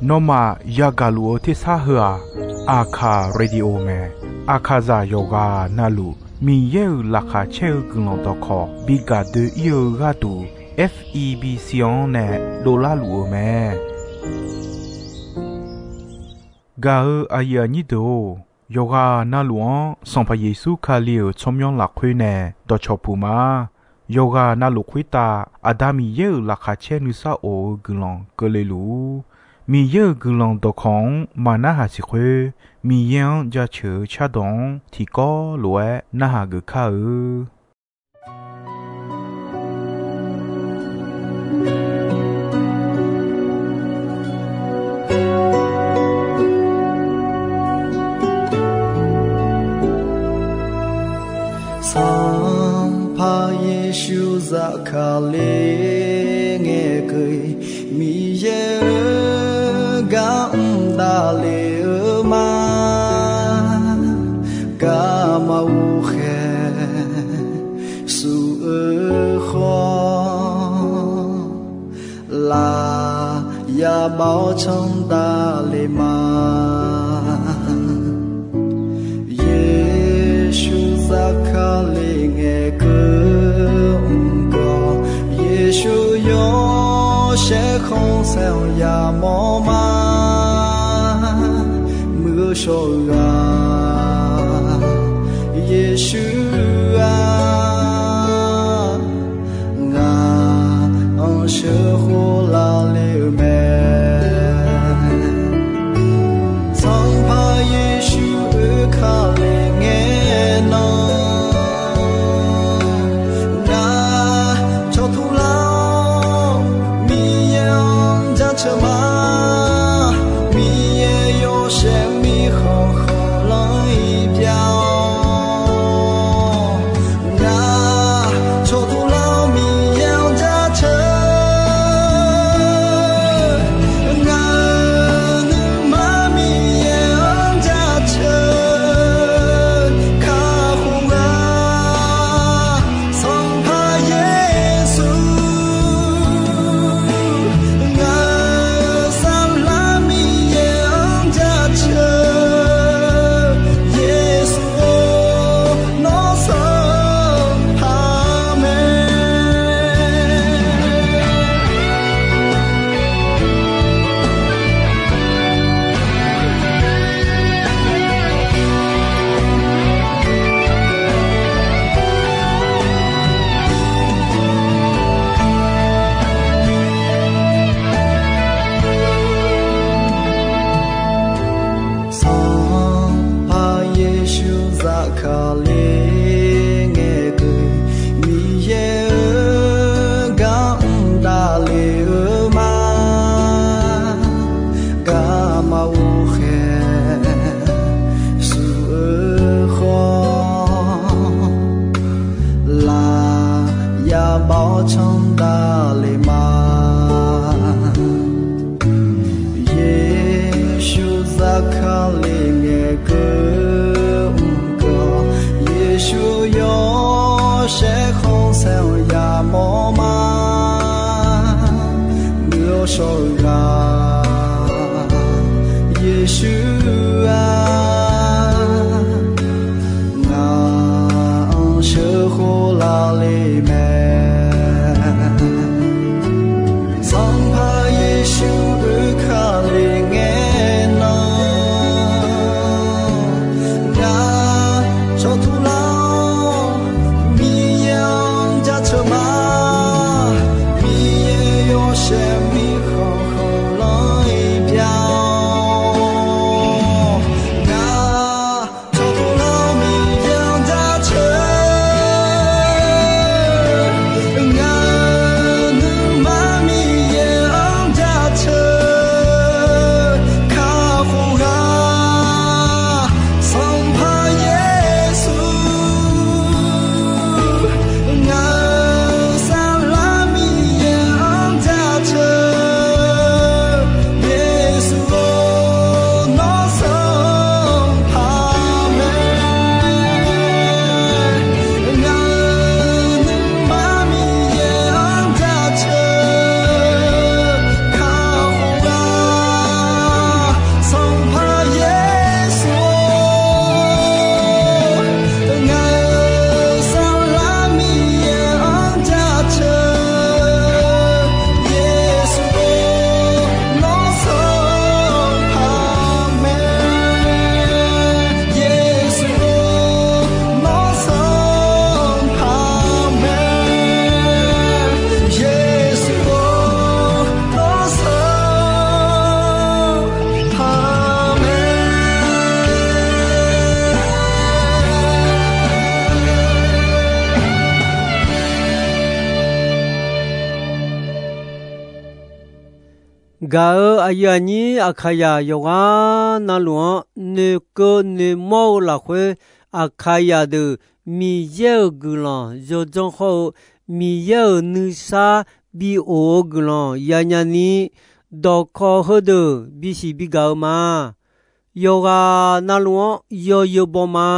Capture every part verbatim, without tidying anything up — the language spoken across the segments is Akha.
Nawmaf yagaq luf-eu tersar heu-aq, Aqkaq Radio mae. Aqkaqzaq yawqghaq navluf Miqyaer-euq laqkhaq caer-eu guiqlanq dawqkawq bi gaq doe-ir-eu gharduq, F E B C-anr nae dovlar luf-eu mae. Gaq-eu aqyuif aqnyir deuq-or, yawqghaq navluf-anr Sanqpaq Yeqsur Kali-euq tsawrmyanr lafkhoer nae dawqcawq puq ma. Yawqghaq navluf khoertav Aqda Miqyaer-euq laqkhaq caer nuisar of-eu guiqlanq keuvle luf-ur. Miqyaer-euq guiqlanq dawqkawq-anr maqnarhaq siq khoer, Miqyaer-anr jaceuq-eu cardawq-anr tiqkawv lof-aer narhaq geuf kar-eu. Sanqpaq Yeqsur zafkale ngaeqkeuv-iq, Miqyaer-euq gar mr davlef-eu ma. Garma ghovkhaeq suf-eu khawf, laf yabav-awr canr davlef ma. Yeqsur zafkale ngaeqkeuv mq gawq, Yeqsur yawshaef khanqsaer-anr yamawr ma. Muiq-eu shawr-eu ghaq, Yeqsur-aq, ngaq-anr sheuqkhof lavle-eu mae. Sanqpaq Yeqsur oekale ngae nan, ngaq cawqtuq lar-awr Miqyaer-anr jaceuq ma. Miqyaer yawshaef mirkhanq khanqlanr-iq byav-awr, ngaq cawqtuq lar-awr Miqyaer-anr jaceuq. Ngaq-euq nuima Miqyaer-anr jaceuq kakhof nga. Sanqpaq Yeqsur, ngaq Gaq-euq aqyuif aqnyir Aqkaqzaq yawqghaq navluf-anr, noeqkeuv noeqmawr-eu lafkhoer, Aqkaqzaq deuq Miqyaer-euq guiqlanq yawdzanr khawr-eu, Miqyaer-euq nuisar bi of-eu guiqlanq yanya ni, dawqkawq heudeuq bisiq bigaq-eu ma. Yawqghaq navluf-anr yawzeu baw ma.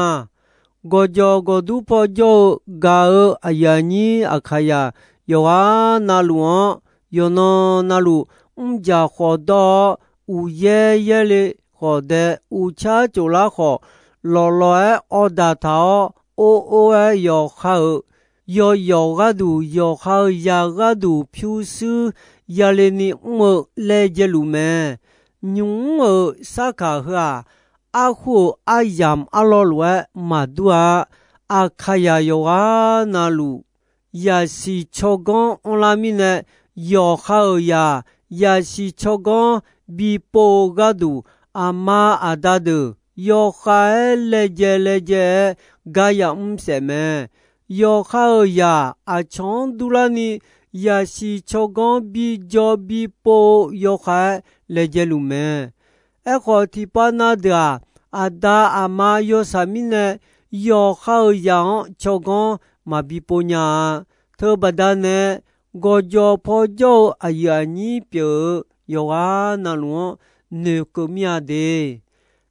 Gawqjawq gawqdur paw jawr-eu gaq-euq aqyuif aqnyir Aqkaqzaq yawqghaq navluf-anr, yawqnan navluf mrjaq khawf dawr-awr, uqyaer yaerle khawf dae, uqcar tsoflar khawf, lawqlawq-aer awqdaq taq-awr, or or-aer yawqha-euq yawqyawq gharduq, yawqha-euq zaq gharduq pyurshuir yale ni mr-eu laejae luf mae. Nymq mr-euq sarkaq heu-aq, arkhoer-euq aryamq arlawr lof-aer maqdur-a. Aqkaqzaq yawqghaq navluf, zaqsiq tsawrganr anrlar mirnae, yawqha-euq zaq zaqsiq tsawrganr bipov-eu gharduq, aqma aqda deuq yawkhav-aer laejae laejae-aer gar yamr saef mae. Yawqha-euq zaq aqcawq-anr durlarni, zaqsiq tsawrganr bijawr bipov-eu yawkhav-aer laejae luf mae. Aerkhawf, tiqpav na deuq-aq, aqda aqma yawshaq mirnae, yawqha-euq zaq-anr tsawrganr maqbi pov nya-a. Teubaqda nae, gawqjawq paw jawr-eu aqyuif aqnyir pyeuf-eu yawqghaq navluf-anr noeqkeuv mir-a de.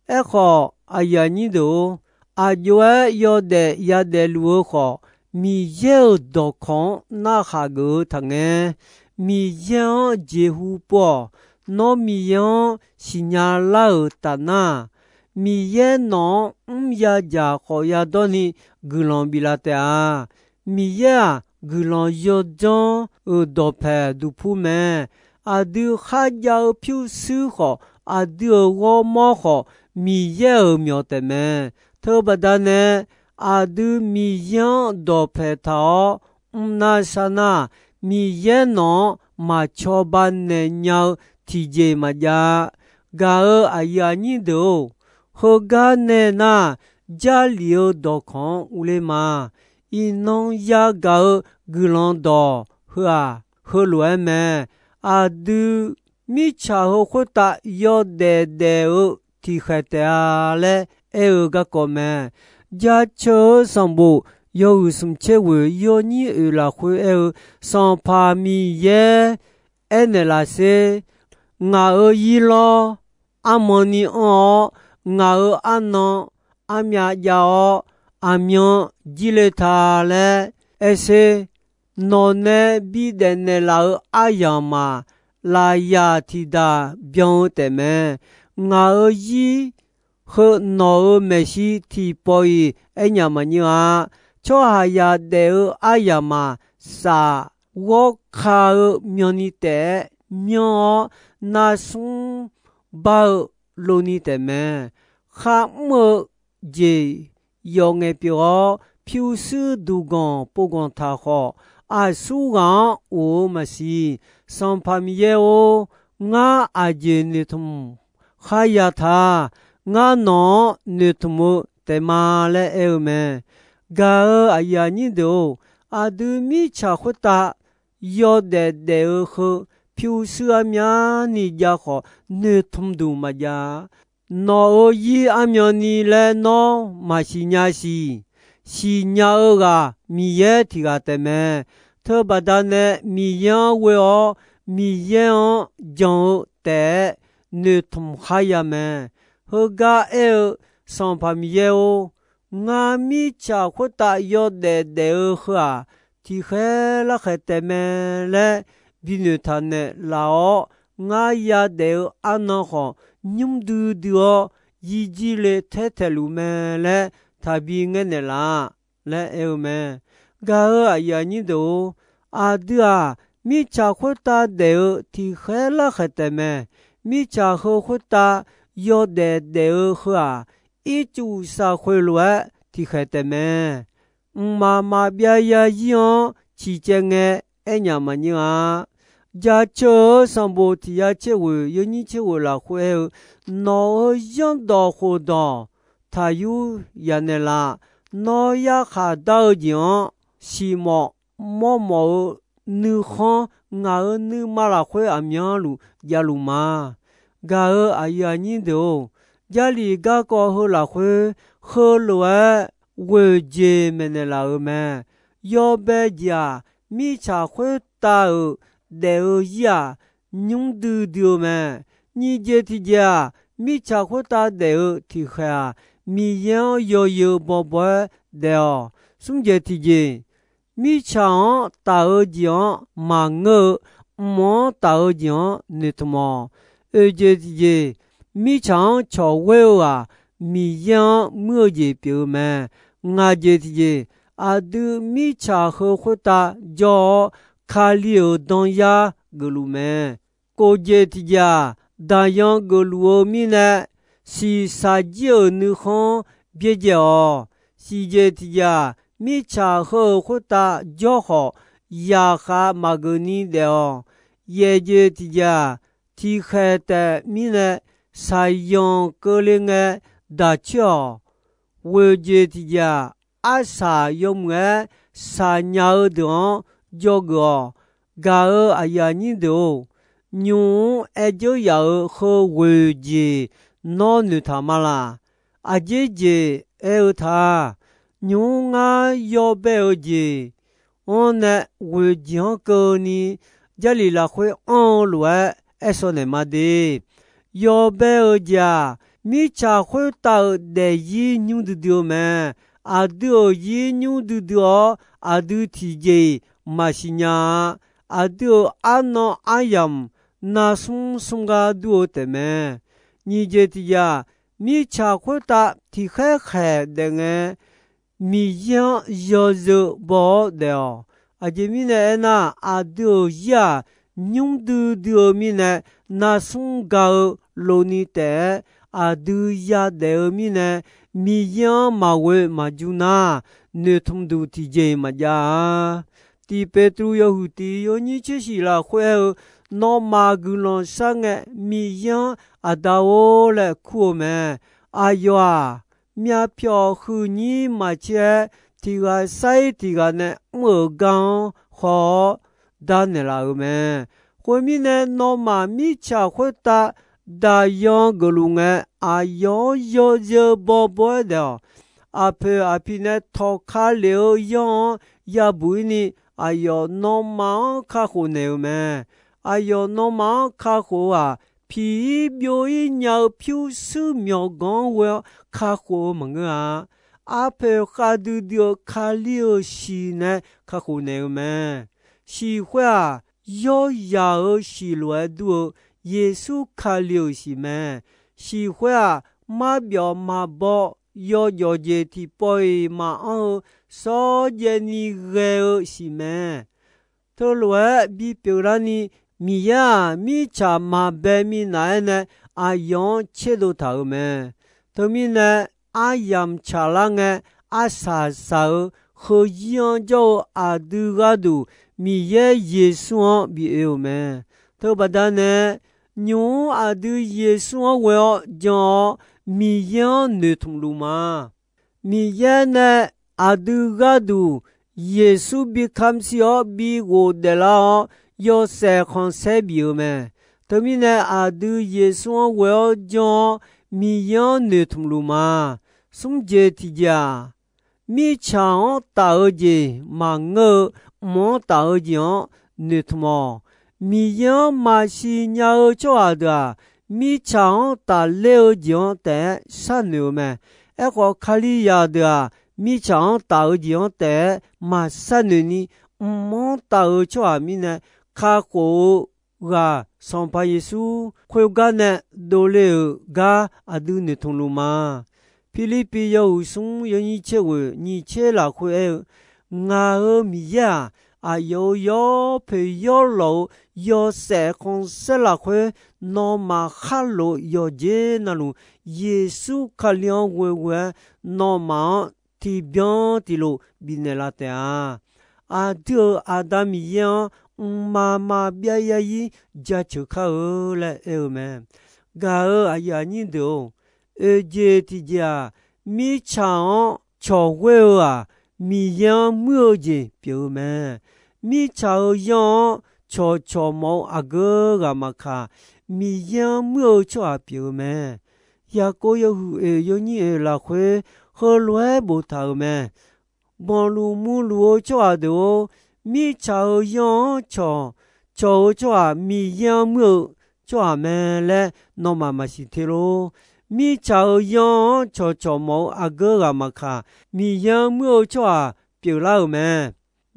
Aerkhawf, aqyuif aqnyir deuq-or, aqjox-aer yawdaef yadaef luf-eu khawf, Miqyaer-euq dawqkawq-anr narhaq geuf-eu taqngae. Miqyaer-anr jeqhu pov-awq. Nawr Miqyaer-anr siqnya lar-euq tafnar, Miqyaer nawq-anr mr ya jaq khawf yadawr ni guiqlanq biflaf taef-a. Miqyaer-aq, guiqlanq yawdzanr-euq dawqpaeq duqpur mae. Aqdui kharjav-eu pyurshuir khawf, aqdui-euq ghawrmawr khawf, Miqyaer-euq myawq taef mae. Teubaqda nae, aqdui Miqyaer-anr dawqpaeq taq-awr mrnar sharnar, Miqyaer nawq-anr maq cawba naeq nya-eu tiqjeq maqjav-a. Gaq-euq aqyuif aqnyir deuq-or, heugar nae nar, Jarlif-eu dawqkawq-anr urler ma. Iqnan yagaq-eu guiqlanq dawq heu-aq, heulof-aer mae. Aqdui mirtsaq heu khoertav yawdaef daef-eu tiqkhaeq taef-a laer aer-eu garkawv mae. Jaceuq-eu sanqbof yawhuiq smq tser ghoeq yawnyir oeq lafkhoer aer-eu, Sanqpaq Miqyaer aernaeq laf sher. Ngaq-euq zir lawr arman ni anr-awr, ngaq-euq arnan armyav jav-awr, aqmyan jir le ta laer aer sher. Nawq nae bidaef naeqlaf-euq aryamq-aq, lafyaq tiqdaq byan-eu taef mae. Ngaq-euq zir heu nawq-euq maeqshi tiqpawf-iq aernyaf maqnyir-a. Tsawrhaqzaq daef-eu aryamq-aq, saf ghawrka-eu myanni taef-aer myanr-awr, narsmr bar-eu lov ni taef mae. Kharmr-eu jeq yawf ngaeq pyeuf-awr, pyurshuir duqganq povganq taq khawf, aqsurghaq-anr of-eu maqsiq. Sanqpaq Miqyaer-or, ngar aqjeq noeqtmq kharya ta. Ngar nawq-anr noeqtmq-eu taef ma laer aer-eu mae. Gaq-euq aqyuif aqnyir deuq-or, aqdui mirtsaq khoertav yawdaef daef-eu heu pyurshuir armyavni jav khawf, noeqtmq duq maqjav-a. Nawq-euq zir armyan ni laer nawr maqsiq nya siq. Siqnya-eu ghaq Miqyaer tiq ghaq taef mae. Teubaqda nae Miqyaer-anr ghoe-awr, Miqyaer-anr jan-eu taef-aer noeqtmq kharya mae. Heugar aer-eu, Sanqpaq Miqyaer-or, ngar mirtsaq khoertav yawdaef daef-eu heu-aq, tiqkhaer larkhaeq taef mae laer binoeq taq naeqlaf-awr, ngar yadaef-eu arnan khawf, nymr duidui-awr yirjir le taertaeq luf mae laer taqbi ngaer naeqlaf laer aer-eu mae. Gaq-euq aqyuif aqnyir deuq-or, aqdui-aq, mirtsaq khoertav daef-eu tiqkhaer larkhaeq taef mae. Mirtsaq heu khoertav yawdaef daef-eu heu-aq, ircuf saqkhoeq lof-aer tiqkhaeq taef mae. Mqmaq maqbyav yazir-anr ciqcaev ngae aernyaf maqnyir-a. Jaceuq-eu sanqbof tiq ya tser ghoeq yawnyir tser ghoeq lafkhoer aer-eu, nawq-euq zanrdawq khofdawq taqyur yanaeq laf. Nawr yarkhaq dar-eu jeq-anr siqmawf mawrmawf-eu nuikhanr ngaq-euq nuima lafkhoer aqmyanluf javluf ma. Gaq-euq aqyuif aqnyir deuq-or, Jarlif garkawv heu lafkhoer heulof-aer ghoeq jeq maeqnaeq laf-euq mae. Yawbae jeq-aq, mirtsaq khoertav-euq daef-eu zir-aq, nymr duidui-eu mae. Nyiq jeq tiq jeq-aq, mirtsaq khoertav daef-eu tiqkhaeq-aq, Miqyaer-anr yawzeu bawbaw-aer daef-awq. Smr jeq tiq jeq, mirtsaq-anr taf-eu jeq-anr maqngeur-eu, mq-anr taf-eu jeq-anr noeqtmq-awq. Oeq jeq tiq jeq, mirtsaq-anr cawq ghoer-eu-aq, Miqyaer-anr muir-eu jeq pyeuf-eu mae. Ngaq jeq tiq jeq, aqdui mirtsaq heu khoertav jawr-awr, Kali-euq danyar geufluf mae. Kof jeq tiq jeq-aq, daqyan geufluf-eu mirnae, shiqshaq jir-euq nuikhanr byaerdzae-awq. Siq jeq tiq jeq-aq, mirtsaq heu-euq khoertav jawr khawf, yaqkhav maqgeuf ni daef-awq. Yaeq jeq tiq jeq-aq, tiqkhaeq taef mirnae, shaqyanq keuvle ngae daq coer-awq. Ghoeq jeq tiq jeq-aq, arsaq yawmuiq-aer shaqnya-eu deuq-anr dzawgeuf-awq. Gaq-euq aqyuif aqnyir deuq-or, nymq-mr aer dzeur yaf-euq heu ghoeq jeq nawr noeqtaq ma laq? Aqjeq jeq aer-eu ta. Nymq-mr ngar yawbae-eu jeq-anr nae ghoeq jeq-anr keuvni Jarlif lafkhoer anr-eu lof-aer aer shaw naeq ma de. Yawbae-eu jeq-aq, mirtsaq khoertav-euq daefzir nymr duidui-eu mae. Aqdui-euq zir nymr duidui-awr, aqdui tiqjeq-iq maqsiq nya-a. Aqdui-euq arnan aryamq narsmr smr gar dur-eu taefmae. Nyiq jeq tiq jeq-aq, mirtsaq khoertav tiqkhaer khaeq daef ngae, Miqyaer-anr yawzeu baw-awr daef-awq. Aqjeq mirnae aernar, aqdui-euq zir-aq, nymr duidui-eu mirnae, narsmr ga-eu loni taef-aer, aqdui yadaef-eu mirnae, Miqyaer-anr maqghoe maqjur nar, noeqtmq duq tiqjeq-iq maqjav-a. Tiq Peqtruv yawhuiq tiq yawnyir tser shiq lafkhoer aer-eu, nawmaf guiqlanq sharngae Miqyaer-anr Aqda-or laer kur-eu mae. Aqyawf-aq, myavpyawq huiqnyir maqtser-aer, tiq ghaq sar-ir tiq ghaq nae mr-euq gar-anr haw-awr dar naeqlaf-euq mae. Khoermirnae, nawmaf mirtsaq khoertav daqyan geufluf ngae, aqyawf-anr yawzeu bawbaw-aer daef-awq. Aqpoeq aqpiq nae tawqka lef-eu yanr-anr yabuq-ir ni, aqyawf nawmaf-anr kakhof naeq-euq mae. Aqyawf nawmaf-anr kakhof-eu-aq, piq-ir byov-ir nya-eu pyurshuir myawqganq-anr ghoe-awr kakhof-eu maqngeur-a. Arpoeq khavdui dui-eu Kali-euq shiq nae kakhof naeq-eu mae. Shiq khoer-aq, yawryaq-euq shiq lof-aer dur-eu Yeqsur Kali-euq shiq mae. Shiq khoer-aq, marbyawf maqbaw, yawjawf jeq tiqpawf-iq maqanr-eu shawrjaev ni ghae-eu shiq mae. Teulof-aer bipyeuf larni, Miqyaer-aq, mirtsaq maqbae minav-aer nae aqyawf-anr tserdov taq-euq mae. Teumirnae, aryamq tsaqlar ngae, arsaq saq-eu, heuzir-anr jawr-eu aqdui gharduq Miqyaer Yeqsur-anr bi oe-euq mae. Teubaqda nae, nymq-mr aqdui Yeqsur-anr ghoe-awr jan-awr, Miqyaer-anr noeqtmq luf ma. Miqyaer nae aqdui gharduq Yeqsur bi kamq shir-awr bi ghofdaef lar-awr, yawshaef khanqsaer bif-eu mae. Teumirnae, aqdui Yeqsur-anr ghoe-awr jan-awr, Miqyaer-anr noeqtmq luf ma. Smr jeq tiqjeq-aq, mirtsaq-anr taf-eu jeq maqngeur-eu, mq-anr taf-eu jeq-anr noeqtmq-awq. Miqyaer-anr maqsiq nya-eu tsawrhaq deuq-aq, mirtsaq-anr tafler-eu jeq-anr taef-aer sharnoeq-eu mae. Aerkhawf, Kalizaq deuq-aq, mirtsaq-anr taf-eu jeq-anr taef-aer maqsharnoeq ni, mq-anr taf-eu tsawrhaq mirnae kakhof-eu ghaq Sanqpaq Yeqsur khoergar nae dovle-euq gar aqdui noeqtmq luf ma. Pirlirpiv yawhuiq smr yawnyir tser ghoeq nyiq tser lafkhoer aer-eu, Ngaq-euq Miqyaer-aq, aqyawf-euq yawpoeq yawlawq-euq yawshaef khanqsaer lafkhoer, nawmaf khar lof yawqjeq navluf, Yeqsur Kali-anr ghoeghoe-aer, nawmaf-anr tiqbyan tiqlof bifnaeq laf taef-a. Aqdui-euq Aqda Miqyaer-anr mqmaq maqbyav yarzir jaceuq kar-eu laer aer-eu mae. Gaq-euq aqyuif aqnyir deuq-or, oeq jeq tiqjeq-aq, mirtsaq-anr cawq ghoer-eu-aq, Miqyaer-anr muir-eu jeq pyeuf-eu mae. Mirtsaq-euq yanr-anr cawqcawq mawf-eu aqgeu ghaq maqkaq, Miqyaer-anr muir-eu tsawrhaq pyeuf-eu mae. Yaqkov yawhuiq oeq yawnyir oeq lafkhoer heulof-aer boftaq-euq mae. Banqluf murluf-eu tsawrhaq deuq-or, mirtsaq-euq yanr-anr cawq, cawq-eu tsawrhaq Miqyaer-anr muir-eu tsawrhaq mae laer nawmaf maqsiq te lor. Mirtsaq-euq yanr-anr cawqcawq mawf-eu aqgeu ghaq maqkaq, Miqyaer-anr muir-eu tsawrhaq pyeuflar-euq mae.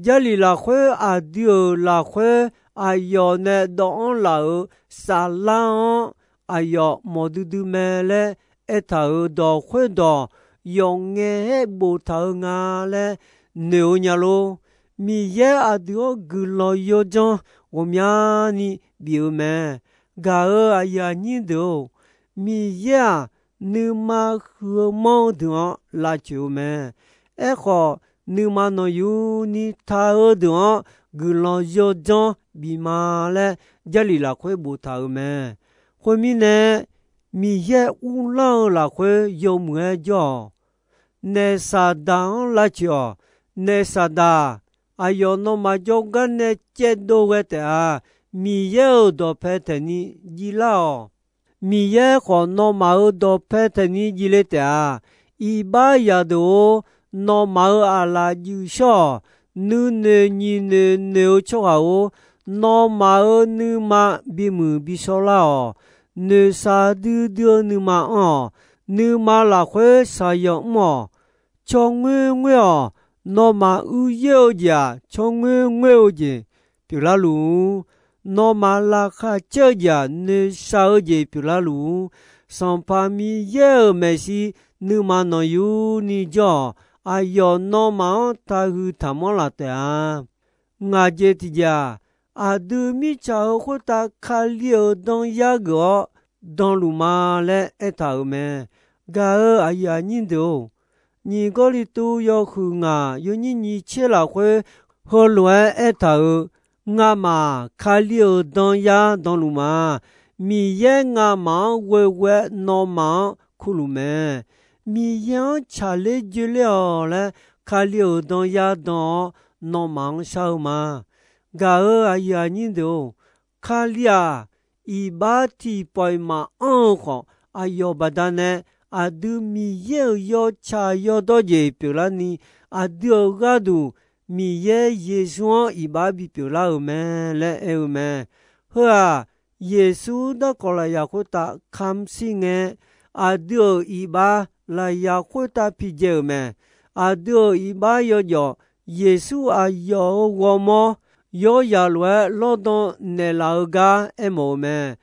Jarlif lafkhoer aqdui-euq lafkhoer aqyawf nae dawv-anr laf-euq saflar-anr aqyawf mawf duidui mae laer aertaq-euq dawq khoerdawq yawf ngae-aer boftaq-eu nga laer noeq-eu nya lor. Miqyaer aqdui-anr guiqlanq yawdzanr ghawqmyani bif-eu mae. Gaq-euq aqyuif aqnyir deuq-or, Miqyaer-aq, nuima huiq-eu manr-eu deuq-anr lavcoeq-eu mae. Aerkhawf, nuima nanqyuni taq-eu deuq-anr guiqlanq yawdzanr bif ma laer Jarlif lafkhoer boftaq-euq mae. Khoermirnae, Miqyaer uvlanr-eu lafkhoer yawmuiq-aer jawr-awq. Naef Saqdaq-anr lavcoeq-awq. Naef Saqdaq, aqyawf nawmaf jawrgar nae caevdov ghae taef-a. Miqyaer-euq dawqpae taeqni jiv lar-awq. Miqyaer khawf nawmaf-euq dawqpae taeqni jiv le taef-a. Iqbax zaqdeuq-or, nawmaf-euq aqlaf juif shawr-awq. Nuinoeq nyiq noeq noeq-eu tsawrhaq-or, nawmaf-euq nuima bimuiq bishawr lar-awq. Noeqshaq duidui-eu nuima anr-awq. Nuima lafkhoer shaqyanq mr-awq. Tsawrngoer ngoer-awq. Nawmaf uiyoer-eu jeq-aq, tsawrngoer ngoer-eu jeq pyeuflar luf-ur. Nawmaf laqkhaq caer-eu jeq-aq, noeqshaq-eu jeq pyeuflar luf-ur. Sanqpaq Miqyaer-euq maeqshi nuima nanqyuni jawr-awq. Aqyawf nawmaf-anr taqhuiq taqmanr laf taef-a. Ngaq jeq tiqjeq-aq, aqdui mirtsaq-euq khoertav Kali-euq danyar geuf-awr danluf ma laer aertaq-euq mae. Gaq-euq aqyuif aqnyir deuq-or, nyiq Gawrliqtu yawhuiq ngaq yawnyir nyiq tser lafkhoer heulof-aer aertaq-euq, Ngamaf Kali-euq danyar danluf ma. Miqyaer ngamaf-anr ghoeghoe-aer nawmaf-anr kurluf mae. Miqyaer-anr tsaqler joeler-awq laer Kali-euq danyar dan-awr nawmaf-anr shar-eu ma. Gaq-euq aqyuif aqnyir deuq-or, Kali-aq, iqbax tiqpawf-iq maqanr-eu khawf, aqyawf baqdanae aqdui Miqyaer-euq yawtsaq yawdawr jeq pyeuflarni, aqdui-euq gharduq Miqyaer Yeqsur-anr iqbax bipyeuf lar-euq mae laer aer-eu mae. Heu-aq, Yeqsur darkawq lafyaq khoertav kamqshir ngae, aqdui-euq iqbax lafyaq khoertav piqdzae-euq mae. Aqdui-euq iqbax yawjawf Yeqsur aqyawf-euq ghawrmawr yawrzaq lof-aer lawrdan naeqlaf-eu gar aermawf-eu mae.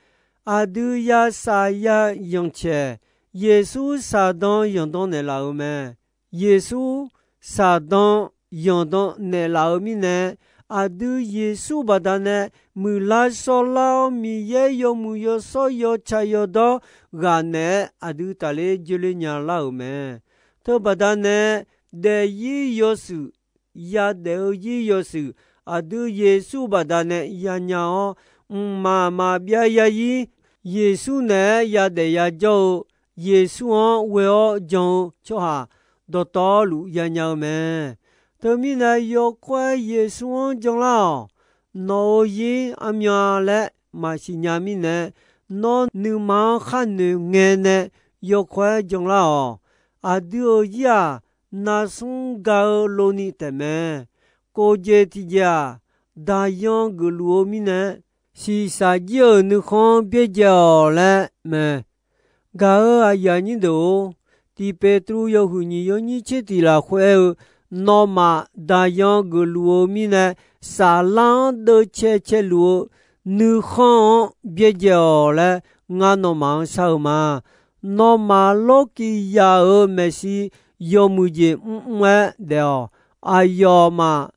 Aqdui ya saf ya yanqcaeq, Yeqsur saqdan yanqdan naeqlaf-euq mae. Yeqsur saqdan yanqdan naeqlaf-eu mirnae, aqdui Yeqsur baqdanae muiqlar shawrlar-awr Miqyaer yawmuiq yawshawr yawtsaq yawdawr ghaq naeq-aer aqdui taqler joeler nya lar-euq mae. Teubaqda nae daefzir yawshuif, yadaef-eu zir yawshuif, aqdui Yeqsur baqdanae yanya-awr, mqmaq maqbyav yazir Yeqsur naeq-aer yadaef yajawr-eu, Yeqsur-anr ghoe-awr jan-eu tsawrhaq dawqtawvluf yanya-eu mae. Teumirnae yawkawr-aer Yeqsur-anr janlar-awq. Nawq-euq zir armyan laer maqsiq nya mirnae, nawr nuima-anr khar noeq ngae nae yawkawr-aer janlar-awq. Aqdui-euq zir-aq, narsmr ga-eu loni taefmae. Kof jeq tiqjeq-aq, daqyan geufluf-eu mirnae, shiqshaq jir-euq nuikhanr byaerdzae-awq laer mae. Gaq-euq aqyuif aqnyir deuq-or, Tiq Peqtruv yawhuiq nyiq yawnyir tser tiq lafkhoer aer-eu, nawmaf daqyan geufluf-eu mirnae, saflar-anr deuvcae caeluf-eu nuikhanr-anr byaerdzae-awq laer ngar nawmaf-anr shar-eu ma. Nawmaf lawrkiq yaq-euq maeqshi yawmuiq jeq mrmr-aer daef-awq. Aqyawfmaf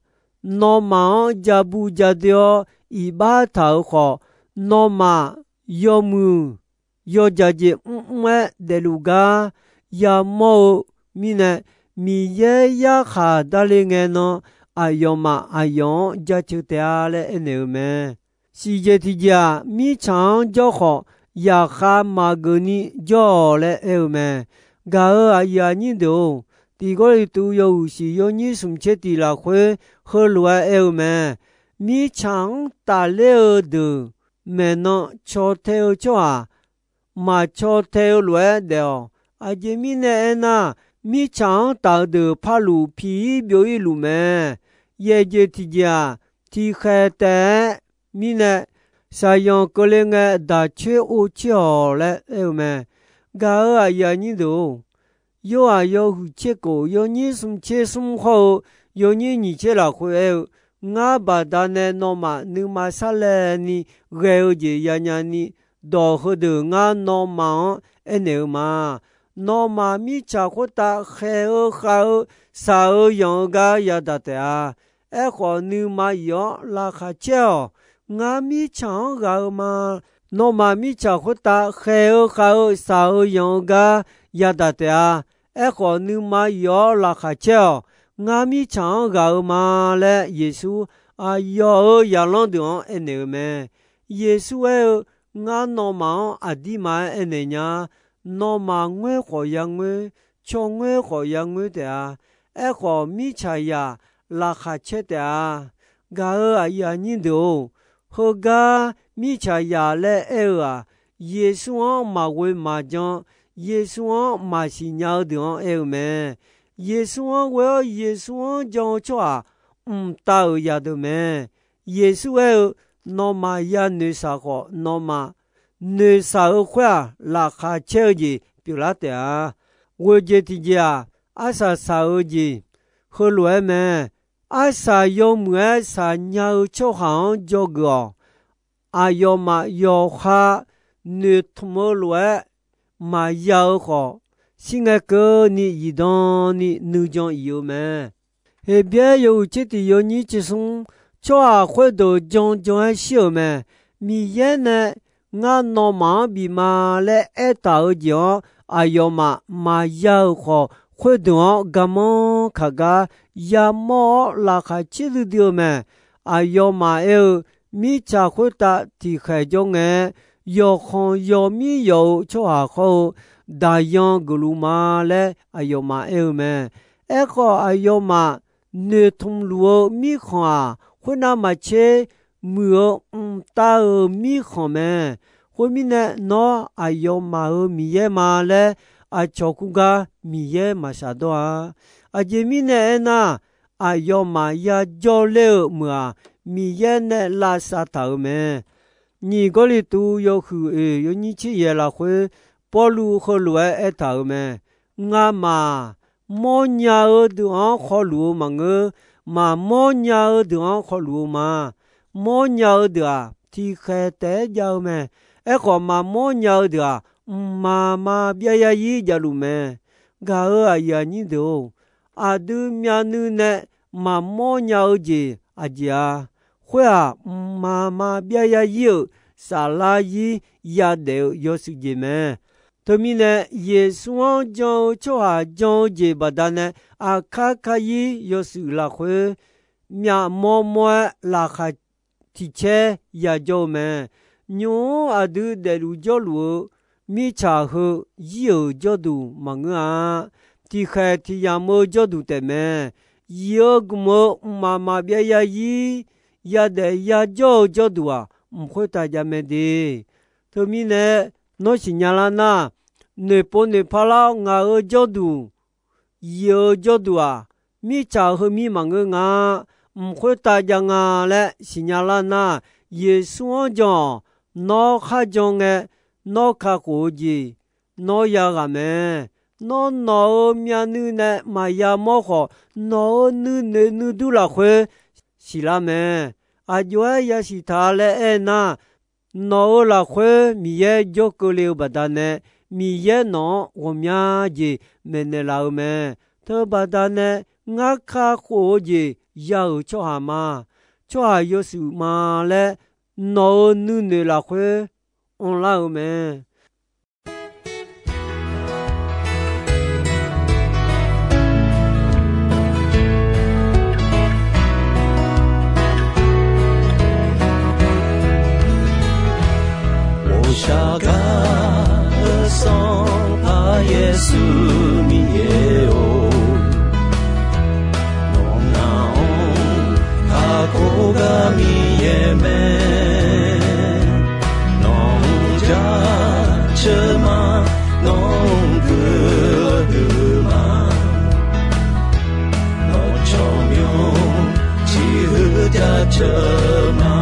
nawmaf-anr ja bu ja doe-awr iqbax taq-euq khawf, nawmaf yawmuiq yawdzaq jeq mrmr-aer daefluf gar yamawr-eu mirnae, Miqyaer yarkhaq darle ngae nan, aqyawfmaf aqyawf-anr jaceuq taef-a laer aernaeq-eu mae. Siqjeq tiqjeq-aq, mirtsaq-anr jawr khawf, yaqkhav maqgeuf ni jawr-awq laer aer-eu mae. Gaq-euq aqyuif aqnyir deuq-or, Tiq Gawrliqtu yawhuiq shiq yawnyir smq tser tiq lafkhoer heulof-aer aer-eu mae. mirtsaq-anr tafler-eu deuq maeqnan caw tae-eu tsawrhaq maqcaw tae-eu lof-aer daef-awq. Aqjeq mirnae aernar, mirtsaq-anr taf-eu deuq parluf piq-ir byov-ir luf mae. Yaeq jeq tiqjeq-aq, tiqkhaeq taef-aer mirnae, shaqyanq keuvle ngae daq coer or coer-awq laer aer-eu mae. Gaq-euq aqyuif aqnyir deuq-or, Yorhaq yawhuiq tser kof yawnyir smr tser smr hawr-eu yawnyir nyiq tser lafkhoer aer-eu, Ngar baqdanae nawmaf nuima sarlaevni ghae-eu jeq yanya ni, dawq heudeuq ngar nawmaf-anr aernaeq-eu ma. Nawmaf mirtsaq khoertav khaeq-eu khav-eu shaq-eu yanq-eu gar yadaq taef-a. Aerkhawf, nuima iq-awr laqkhaq caer-awq. Ngar mirtsaq-anr ghaq-eu ma. Nawmaf mirtsaq khoertav khaeq-eu khav-eu shaq-eu yanq-eu gar yadaq taef-a. Aerkhawf, nuima iq-awr laqkhaq caer-awq. Ngar mirtsaq-anr ghaq-eu ma laer Yeqsur aqyawf-euq zaqlanr deuq-anr aernaeq-eu mae. Yeqsur aer-eu, Ngar nawmaf-anr aqdirma-aer aernaeq nya. Nawmaf ngoer khawf yangoer, caw ngoer khawf yangoer taef-a. Aerkhawf, mirtsaqzaq laqkhaq caer taef-a. Gaq-euq aqyuif aqnyir deuq-or, heugar mirtsaqzaq laer aer-eu-aq, Yeqsur-anr maqghoe maqjan, Yeqsur-anr maqsiq nya-eu deuq-anr aer-eu mae. Yeqsur-anr ghoe-awr Yeqsur-anr jan-eu tsawrhaq mqtav-euq zaqdeuq mae. Yeqsur aer-eu, Nawmaf yanoeqshaq khawf, nawmaf noeqshaq-eu khoer-aq, laqkhaq caer-eu jeq pyeuflar taef-a. Ghoeq jeq tiqjeq-aq, arsaq saq-eu jeq heulof-aer mae. Arsaq yawmuiq-aer saqnya-eu tsawrhaq-anr dzawgeuf-awq. Aqyawfmaf yawqha noeqtmq-eu lof-aer maqya-eu khawf, shir ngae keuvni zifdan ni nuijan if-eu mae. Heqbyaer yawhuiq tser tiq yawnyir tser smr, tsawrhaq khoerdeuq janjan-aer shir-euq mae. Miqyaer nae ngar nawmaf-anr bif ma laer aertaq-eu jeq-anr aqyawfmaf maqya-euq khawf, khoerdeuq-anr garmanr kaq gar yamawr-awr laqkhaq caer duidui-eu mae. Aqyawfmaf aer-eu, mirtsaq khoertav tiqkhaeq jawr ngae, yawqkhanq yawmir yawf-eu tsawrhaq hawr-eu daqyan geufluf ma laer aqyawfmaf aer-eu mae. Aerkhawf, aqyawfmaf noeqtmq luf-eu mirkhanq-aq, khoernav maqtser muiq-eu mqtav-euq mirkhanq mae. Khoermirnae, nawr aqyawfmaf-euq Miqyaer ma laer aqcawq kur gar Miqyaer maq shafdawr-a. Aqjeq mirnae aernar, aqyawfmaf yajawr ler-eu meuq-aq, Miqyaer nae lavsav taq-euq mae. Nyiq Gawrliqtu yawhuiq oeq yawnyir tser yaeq lafkhoer, Pawrluv heulof-aer aertaq-euq mae. Ngamaf mawrnya-eu deuq-anr khawluf-eu maqngeur. Maqmawr nya-eu deuq-anr khawluf-eu ma. Mawrnya-eu deuq-aq, tiqkhaeq taef-aer jav-eu mae. Aerkhawf, maqmawr nya-eu deuq-aq, mqmaq maqbyav yarzir javluf mae. Gaq-euq aqyuif aqnyir deuq-or, aqdui myavnuiv nae maqmawr nya-eu jeq aqjeq-a. Khoer-aq, mqmaq maqbyav yarzir-euq saflar zir yadaef-eu yawshuif jeq mae. Teumirnae, Yeqsur-anr jan-eu tsawrhaq jan-eu jeq baqdanae, aqkar karzir yawshuif lafkhoer myavmawr mawr-aer laqkhaq tiq caer yajawr-eu mae. Nymq-mr aqdui daefluf jawrluf-eu mirtsaq heu zir-euq jawrduq maqngeur-a. Tiqkhaeq tiq yamq-eu jawrduq taefmae. Zif-eu gmq-eu mqmaq maqbyav yarzir yadaef yajawr-eu jawrduq-aq, mq khoertav jav mae de. Teumirnae, nawr siqnya lar nar, noeqpov noeqpar lar ngaq-euq jawrduq, zif-eu jawrduq-aq, mirtsaq heumir maqngeur nga, mq khoertav jav nga laer siqnya lar nar, Yeqsur-anr jan-awq. Nawr kharjan ngae, nawr kakhof-eu jeq nawr yaghaq mae. Nawr nawq-euq myavnuiv nae maqya mawr khawf, nawq-euq nuinoeq nuidur lafkhoer siqlar mae. Aqjox-aer yasiq taq laer aernar, nawq-euq lafkhoer Miqyaer jawrkeuvle-eu baqdanae, Miqyaer nawq-anr ghawqmya jeq maeqnaeq laf-eu mae. Teubaqda nae ngar kakhof-eu jeq ya-euq tsawrhaq ma. Tsawrhaq yawshuif ma laer nawq-euq nuinoeq lafkhoer anrlar-eu mae. Ghawqshaq gaq-eu Sanqpaq Yeqsur Miqyaer-or, nawq ngaq-anr kakhof Khoergar Miqyaer mae, nawq-anr jaceuq ma, nawq-anr guiqlanq huiq ma, nawq tsawrmyanr ciqhuiq jaceuq ma.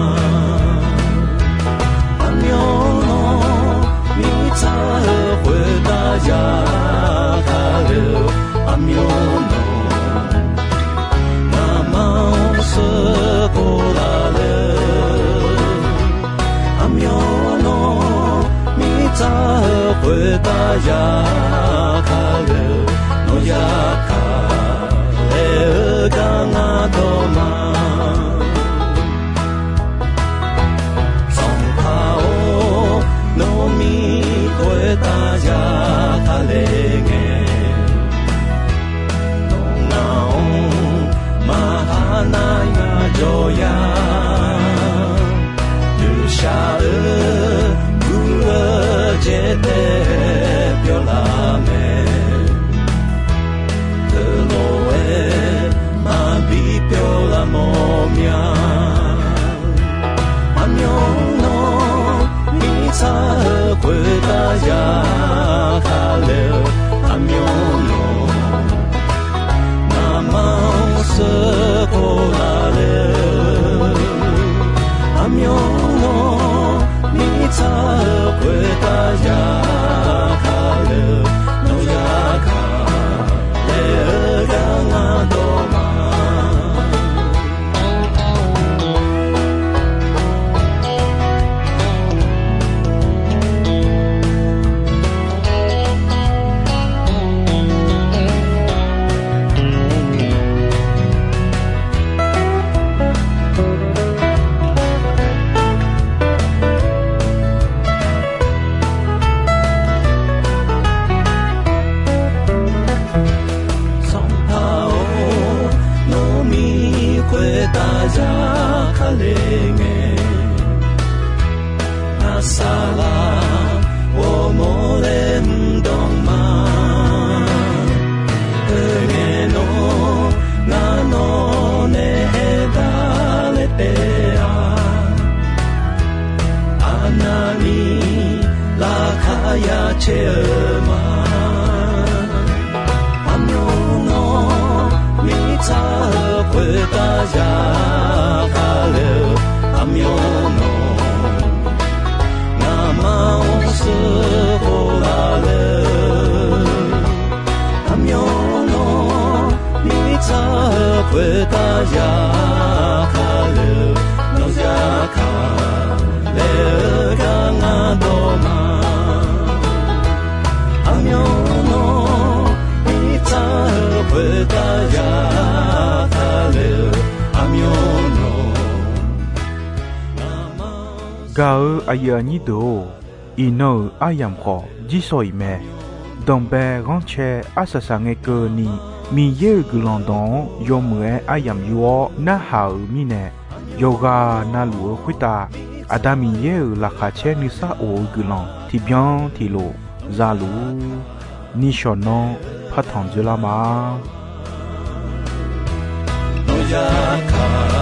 Aqmyanluf mirtsaq-eu khoertav ya kale-eu, aqmyanluf ngamaf-anr sheuqkhof laf le. Aqmyanluf mirtsaq-eu khoertav ya kale-eu, nawq ya kale-eu gar ngar dawq ma. Sanqpaq-or, nawmir khoertav ya kale ngae, nawq ngaq-anr maqha nar yajawr ya. Noeqshaq-eu guv-eu jeq taef pyawr laf mae, teulof-aer maqbi pyawr laf mawf mya. Aqmyanluf mirtsaq-eu khoertav ya kale-eu, aqmyanluf ngamaf-anr sheuqkhof laf le. Aqmyanluf mirtsaq-eu khoertav ya kale-eu, nawq ya kale-eu gar ngar dawq ma. Sanqpaq-or, nawmir khoertav ya kale ngae, ngaq saqlaq ghawrmawr laer mr dawq ma. Oe ngae nawr, ngar nawr nae aerdar laer taef-a. Arnavni laqkhaq ya caer-eu ma. Aqmyanluf mirtsaq-eu khoertav ya kale-eu, aqmyanluf ngamaf-anr sheuqkhof laf le. Aqmyanluf mirtsaq-eu khoertav ya kale-eu, nawq ya kale-eu gar ngar dawq ma. Aqmyanluf mirtsaq-eu khoertav ya kale-eu, aqmyanluf Gaq-eu aqyuif aqnyir deuq-or, iqnan-euq aryamq khawf jirsawq iq mae. Danqbae ghanrcae arsaq saq ngae keuvni, Miqyaer-euq guiqlanq dawq-anr yawmuiq-aer aryamq yur-awr narhaq-euq mirnae, yawqghaq navluf-eu khoertav Aqda Miqyaer-euq laqkhaq caer nuisar of-eu guiqlanq tiqbyan tiqlof za luf-ur. Nishawq nanr partanq dzeurlar ma. Nawq ya kaq